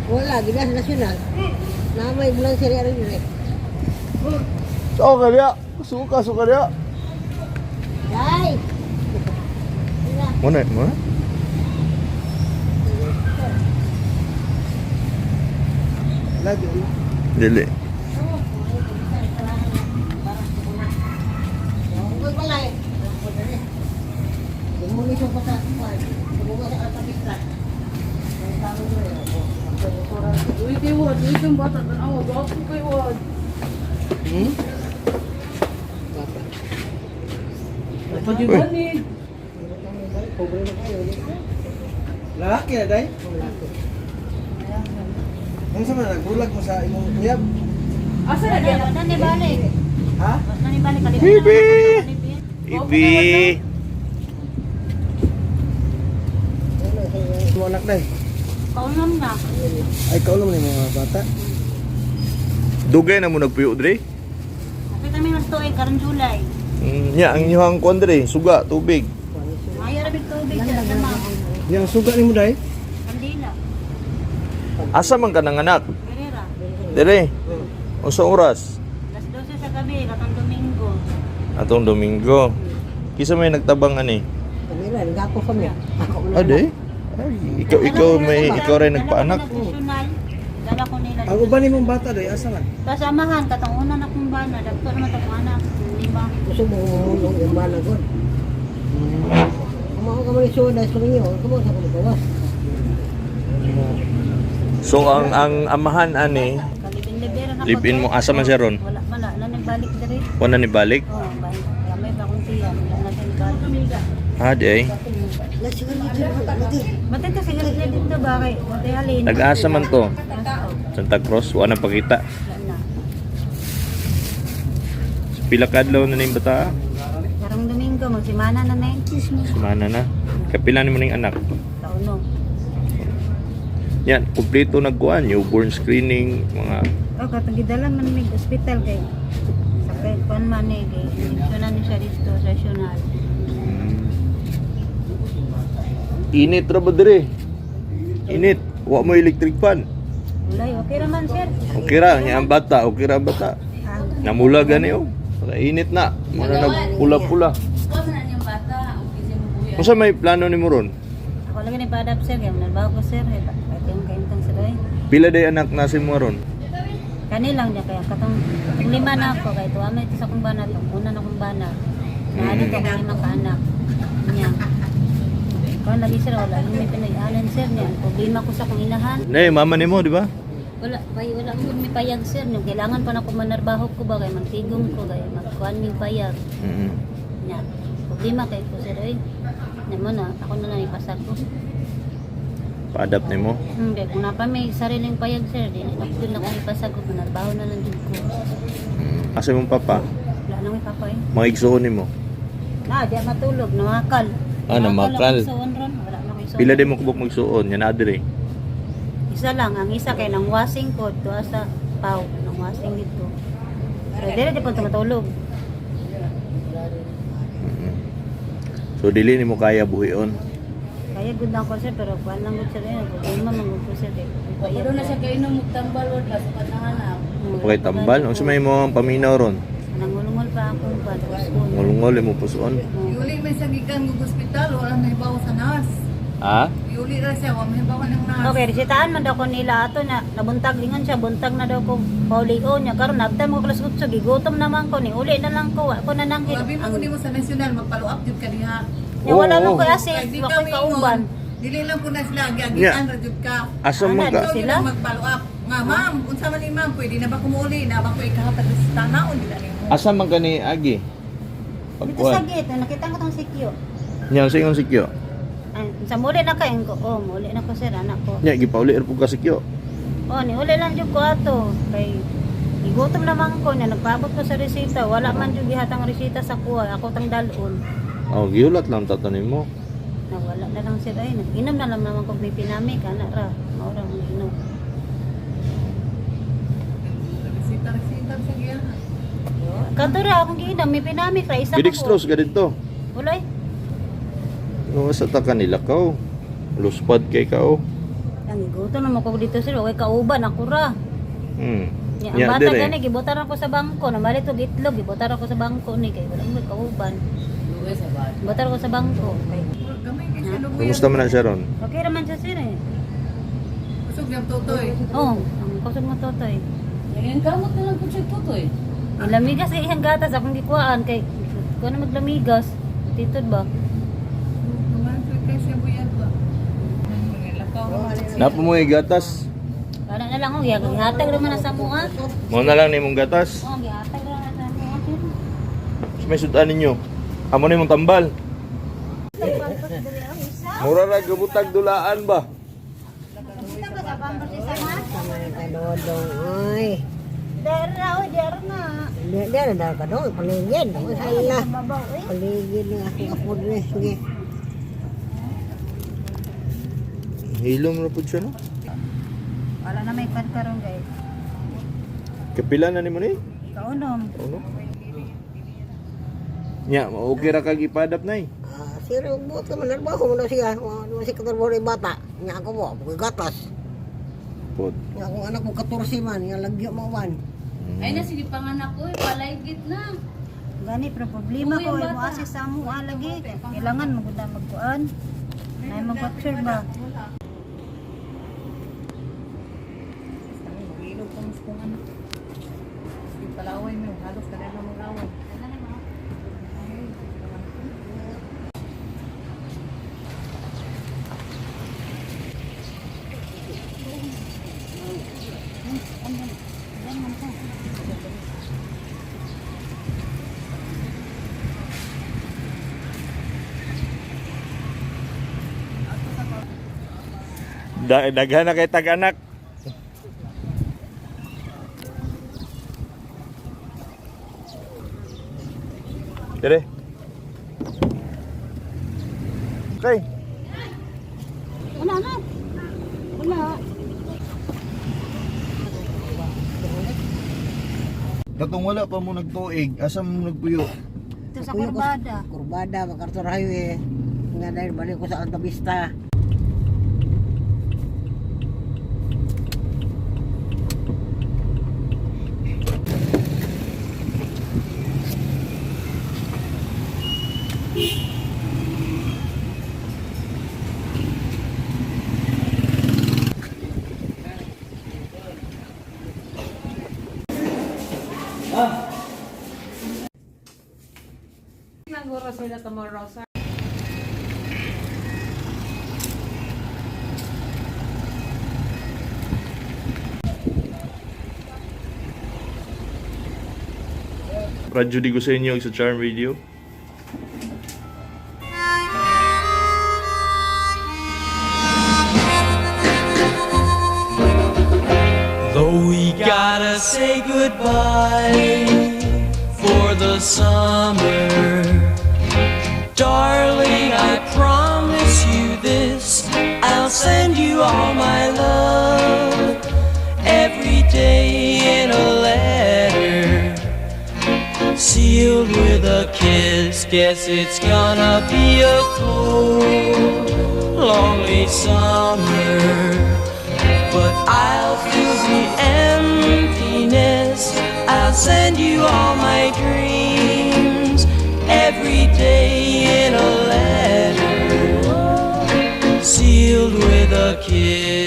Wala, gilas nasyonal. Na may bulan siya rin rin. So kaya, suka suka dia. Day! Mana mana? Lagi. Dili. Uy, kay Wad. Uy, kang bata. Tanawa, gwapo kay Wad. Pagyan ni. Lalaki na day. Ang sama nagbulag mo sa imong uyab? Asa na diyan? Wala ni balik. Ha? Wala ni balik. Kalipin Bibi! na lang. Ibi. Mo anak day. Kaunam na. Ay kaulam ni mga bata. Dugay na mo nagpuyo dre. Kapit kami mas tuig karon July. Nya ang inyong kuan dre, suga, tubig. Maayo ra big tubig sa sama. Yang suga nimo day? Kandila. Asa man ka nanganak? Herrera. Dire. Unsa oras? Alas 12 sa gabi katong Domingo. Atong Domingo. Kisa may nagtabang ani? Kamila, nagako kami. Ako na. Ade. Ay, ikaw may ikaw rin nagpaanak. National. Dala ko nila. Ang uban nimong bata day asa man? Kasamahan katong una na kong bana, dagko naman tong anak, lima. Gusto mo umulong yung bana ko. Kumako ka man isuod na suminyo. Kumako sa kumagawas. So ang amahan ani, Kalibin libera na ko. live-in mo asa man siya ron? Wala wala na nagbalik diri. Wala ni balik. Oh, bay. Gamay pa kong tiyan, wala na siya nibalik. Ade. Batay ka siguro na dito ba kay Batay halin. Nag-asa man to. Santa Cruz, wala na pakita. Wala na. Pila ka adlaw na ning bata? Karong Domingo magsimana na na. Semana na. Kapila nimo ning anak. Kauno. Yan, kumpleto nagkuan, newborn screening, mga Oh, katong gidala man mig ospital kay sa kay kuan man eh kay injeksyonan ni siya dito sa national. Init ra ba dire? Init. Wa mo electric fan. Ulay, okay ra man sir. Okay ra nya ang bata, okay ra ang bata. Namula gani oh. Init na. Muna nagpula-pula. Unsa may plano nimo ron? Ako lagi ni padap sir kay manalbaho ko sir eh. Kahit yung kaintang sir ay. Pila day anak na si mo ron? Kani lang niya kaya katong katong lima na ako kay tuwa man ito sa akong bana tong una na akong bana. Naa dito akong limang kaanak. Niya. Kuan lagi sir wala nang may pinag-anan sir niya. Ang problema ko sa akong inahan. Nay, mama nimo, di ba? Wala, bay, wala mo may payag sir. Yung kailangan pa na ko manarbaho ko ba kay magtigom ko kay magkuan mig payag. Nya. Problema kay ko sir oy. Nya mo na ako na lang ipasag ko. Pa-adapt nimo. Hindi, kung napa may sariling payag sir, di na ako na ko ipasag ko, manarbaho na lang din ko. Asa imong papa? Wala nang may papa eh. Mga igsuon nimo. Na, di matulog, namakal. Ah, namakal. Ako isuon ron, wala na ko isuon. Pila day mo kubok magsuon nya na dire. Isa lang, ang isa kay nang wasing ko, tuwa sa paw, nang wasing dito. Pero dire di pa matulog. So dili nimo kaya buhion. Kaya good lang ko sir, pero kuan lang gud sir, eh, problema man gud ko sir. Eh. Pero na siya kayo nung magtambal wad ba sa panahanap. Kapag tambal, unsa may mo ang paminaw ron? Nangulungol pa akong kuan, puson. Ngulungol imo puson. Yuli may sa gikan ng ospital, wala may bawo sa nurse. Ha? Yuli ra siya, wala may bawo ng nurse. Okay, resetahan man daw ko nila ato na nabuntag lingon siya, buntag na daw ko paulion niya karon nabtan mo alas 8 gigutom naman ko ni uli na lang ko, wa ko na nang Grabe mo kunin mo sa national, magpalo up jud ka diha. Nya wala Oo. man ko asis, Kay di wa ka ko maingon, kauban. dili lang po na sila, giagian ra jud ka. Asa man Ana, ka? Ikaw Sila? sila magpalo up. Nga ma'am, unsa man ni ma'am, pwede na ba kumuuli? Na ba ko ikahatag sa tanaon dila nimo? Asa man ka ni Agi? Dito sa Pagkuan. gate, nakita ko tong sikyo. Nya unsa imong sikyo? Ay, sa muli na kay ko, oh, muli na ko sir, anak ko. Nya gipauli ra pud ka sikyo. Oh, ni uli lang jud ko ato kay gigutom naman ko niya nagpaabot ko sa resita, wala man jud gihatang resita sa kuha, ako tang dalon. Oh, gihulat lang tato nimo. Nawala na lang sir ay, nag-inom na lang naman ko may pinamik, anak ra, maura mo inom. Resita, resita sa giyahan. Katura akong giinom, may pinamik ra isa ka Gidextrose ka dito. Ulay, No, sa ta kanila ka. Luspad kay ka oh. Ang iguto na mo ko dito sir, okay kauban ako ra. Ya, ang Nya, bata dire. gani gibotar ako sa bangko, namalit og itlog, gibotar ako sa bangko ni kay wala mo kauban. Luwes sa bata. Gibotar ko sa bangko. Kay Gamay kay siya lubuyan. Kumusta man na siya ron? okay ra man siya sir eh. Kusog yung totoy. Oh, ang kusog mo totoy. Ngayon kamot na lang po siya tutoy. Ilamigas kay iyang gatas akong gikuhaan kay kuan na maglamigas. Titod ba? Tuman kay siya buyan ba. Mga lakaw ra man siya. Napa mo yung gatas. Para na lang oh, gihatag ra man na sa mua. Mo na lang nimong gatas. Oh, gihatag ra na sa mua sir. May sudan ninyo. Amo na imong tambal. Mura ra gabutag dulaan ba? Tama na ka dodong, oy. Dara oy, dara na. Di di na daw ka dong, paligid. Oy, hala. Paligid ng akong apod ni. Sige. Hilom ra pud siya no. Wala na may pan karon guys. Kapila na nimo ni? Kaunom. Ano? Nya, okay ra kag ipadap nay. Ah, sir, buot ka man trabaho mo na siya. Wa mo siya katrabaho ni bata. Nya ako mo, ako gatas. Pod. Nya akong anak mo 14 man, nya lagyo mo man. Ay na sige panganak ko, palaygit na. Gani pero problema Uy, ko ang ay mo bata. assist sa amo ah, lagi. Kailangan magud na magkuan. Nay mag-picture ba? Ilog kung kung ano. Sige palaway mo, halos ka na mo laway. Daghan na kay tag-anak. Dire. Okay. Wala na. Wala. Katong wala pa mo nagtuig, asa mo nagpuyo? Ito sa kurbada. Kurbada, MacArthur Highway. Nga dahil balik ko sa Alta Vista. Radyo di ko sa inyo sa Charm Radio. Though we gotta say goodbye for the summer, darling, I promise you this. I'll send you all my love every day in a letter sealed with a kiss. Guess it's gonna be a cold, lonely summer. But I'll fill the emptiness. I'll send you all my dreams every day in a letter sealed with a kiss.